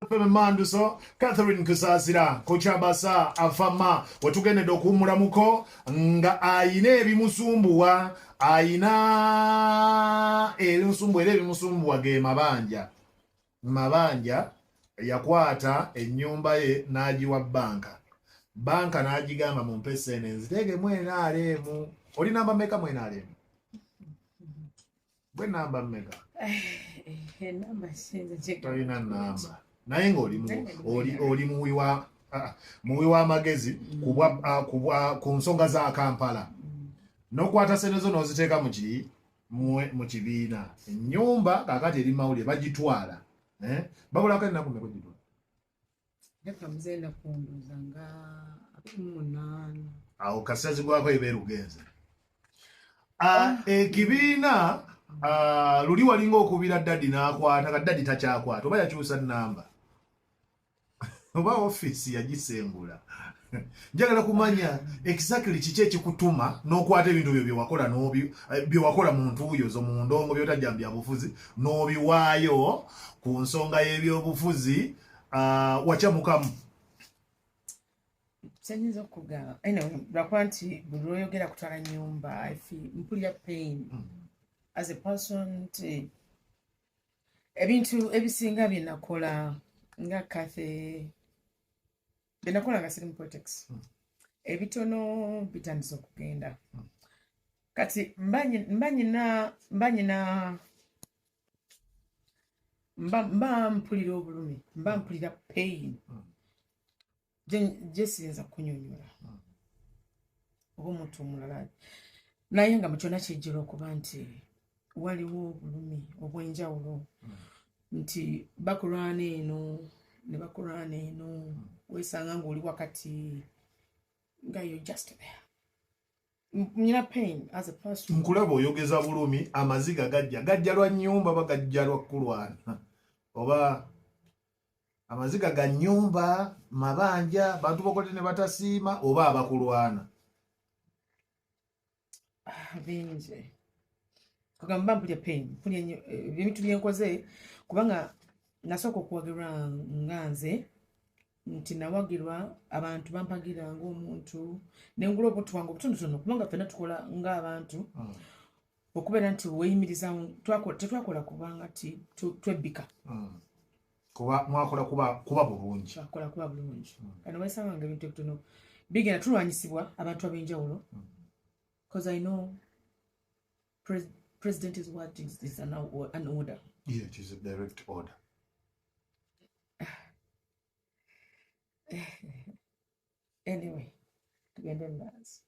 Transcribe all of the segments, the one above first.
Manduso Catherine Kusaasira Kukyabasa Afama wetugendedde okuwummulamuko nga ayina ebimusumbuwa, ayina ebimusumbuwa, era ebimusumbuwa ge mabanja. Mabanja yakwata ennyumba ye n'agiwa banka, banka n'agigamba, "Mumpe sente nziteekemu NRM." Oli namba mmeka mu NRM? Bwe namba mmeka? Enamba sinza. Tolina namba, naye ng'oli oli muwi w'amagezi ku nsonga za Kampala, n'okwata sente zo n'oziteeka mu kibiina. Ennyumba kaakati eri mawulire, bagitwala, eh? Babulako ennaku mmeka ogitwala? Leka muze nakunduza nga 28. Awo kasita zigwako eba erugenze. Ekibiina, luli walinga okubira daddy n'akwata, ka daddy takyakwata, oba yakyusa namba oba ofiisi yagisengula. Njagala kumanya exactly kiki ekikutuma n'okwata ebintu byo byewakola byewakola mu ntuuyo zo, mu ndongo, byotajja mu byabufuzi, n'obiwaayo ku nsonga y'ebyobufuzi. Wakyamukamu? Kyenyinza okugamba, anyway, lwakuba nti buli lwoyogera kutwala nyumba, I feel, mpulira pain as a person, nti ebintu ebisinga byenakola nga Kathy, byenakola nga siri mu politics, ebitono bitandise okugenda. Kati mba nyina mba mpulira obulumi, mba mpulira pain gye siyinza kunyonyola oba omuntu omulala, naye nga mu kyonna kijjira okuba nti waliwo obulumi obw'enjawulo, nti bakulwana eno ne bakulwana eno, weesanga ng'oli wakati nga you just there. Nyina pain as a person. Nkulaba oyogeza bulumi, amaziga gajja. Gajja lwa nnyumba oba gajja lwa kulwana? Oba amaziga ga nnyumba, mabanja, bantu bokote ne batasiima, oba abakulwana? Ah, bingi. Kugamba mpulya pain, mpulya nnyo ebintu byenkoze, kubanga nasooka okuwagirwa nga nze nti nawagirwa abantu bampagira ng'omuntu, nengula obuntu bwange obutonotono, kubanga ffenna tukola ng'abantu. Okubeera nti weeyimiriza, tetwakola kubanga ti twebbika. Kuba mwakola kuba bulungi. Twakola kuba bulungi. Kano wesanga nga ebintu ebitono bigenda tulwanyisibwa abantu ab'enjawulo, because I know president is what is an order. Yeah, it is a direct order. Anyway, tugende mu maaso.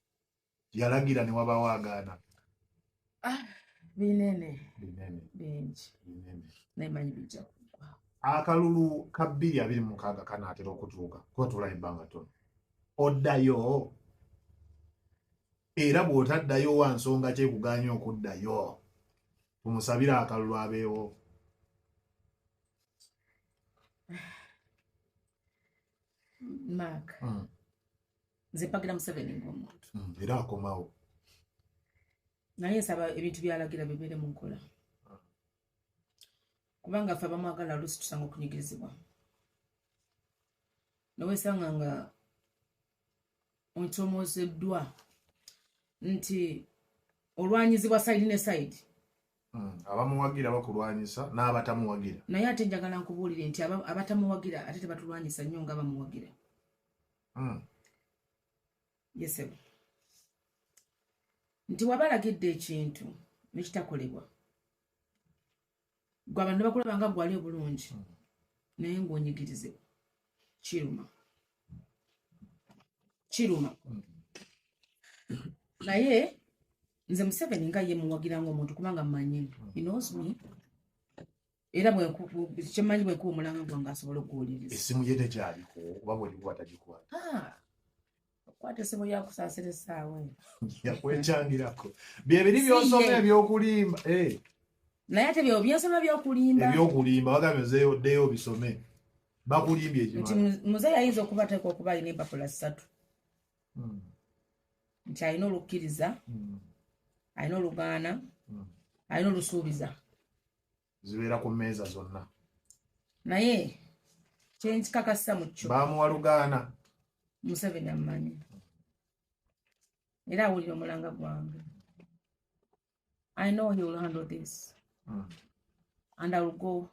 Yalagira ne wabawo agaana. Ah, binene. Binene. Bingi. Binene. Naye manyi bijja kugwa. Akalulu ka 2026 kanaatera okutuuka, kuba tula ebbanga ttono. Oddayo? Era bw'otaddayo, wa nsonga kyekuganya okuddayo? Tumusabire akalulu abeewo. Mark, nze mpagira Museveni ng'omuntu. Era akomawo. Naye nsaba ebintu byalagira bibeere mu nkola, kubanga ffe abamwagala oluusi tusanga okunyigirizibwa, newesanga nga onsomoozeddwa nti olwanyizibwa side ne side. Abamuwagira bakulwanyisa n'abatamuwagira. Naye ate njagala nkubuulire nti abatamuwagira ate tebatulwanyisa nnyo nga bamuwagira. Yesebo, nti wabalagidde ekintu nekitakolebwa, gwe abantu ne bakulaba nga gwali obulungi, naye ng'onyigirizibwa, kiruma, kiruma. Naye nze Museveni nga ye muwagira ng'omuntu, kubanga mmanyi he knows me, era kyemmanyi bwenkuba omulanga gwange asobola okuwuliriza. Essimu ye tekyaliko, oba bwelikuba tagikwata? Ah, okwata essimu yakusaasira essaawa eno. Yakwekyangirako byebiri Si byosoma ye. Ebyokulimba, eh. Naye ate byo byensoma byokulimba. Ebyokulimba bagambye ozeeyo, oddeyo obisome, bakulimbye. Nti ekimala. Muzeeyi ayinza okuba ateeka okuba alina empapula ssatu, nti alina olukkiriza, alina olugaana, alina olusuubiza. Zibeera ku mmeeza zonna. Naye Kyenkikakasa mu kyo. Bamuwa Lugaana. Museveni ammanyi era awulira omulanga gwange. I know he will handle this and I will go.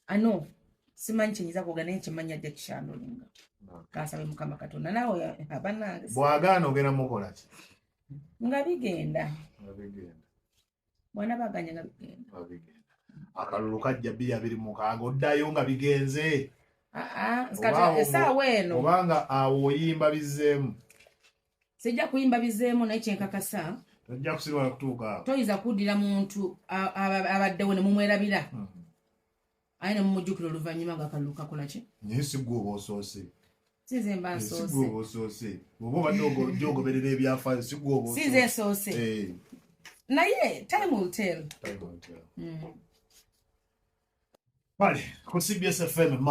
I know, simanyi kyenyinza kwogera, naye nkimanyi ajja kihandlinga. Kasabe Mukama Katonda naawe abanange. Bw'agaana ogenda mukola ki? Nga bigenda. Nga bigenda. Bwana baganya, nga bigenda. Nga bigenda. Akalulu kajja 2026, oddayo nga bigenze? Ah, ah, Oba kati essaawa eno obanga awo oyimba bizzeemu? Sijja kuyimba bizeemu, naye kyenkakasa, Tojja kusirwala kutuuka awo. Toyinza kuddira muntu abaddewo ne mumwerabira, aye ne mumujjukira oluvannyuma nga akalulu kakola ki? Naye si gwe oba osoose. Sinze mba Si gwe nsoose. oba osoose. Bw'oba obadde ojja ogoberera ebyafaayo, si gwe oba Sinze nsoose. Naye time will tell. Time will tell. Kale ku CBS FM.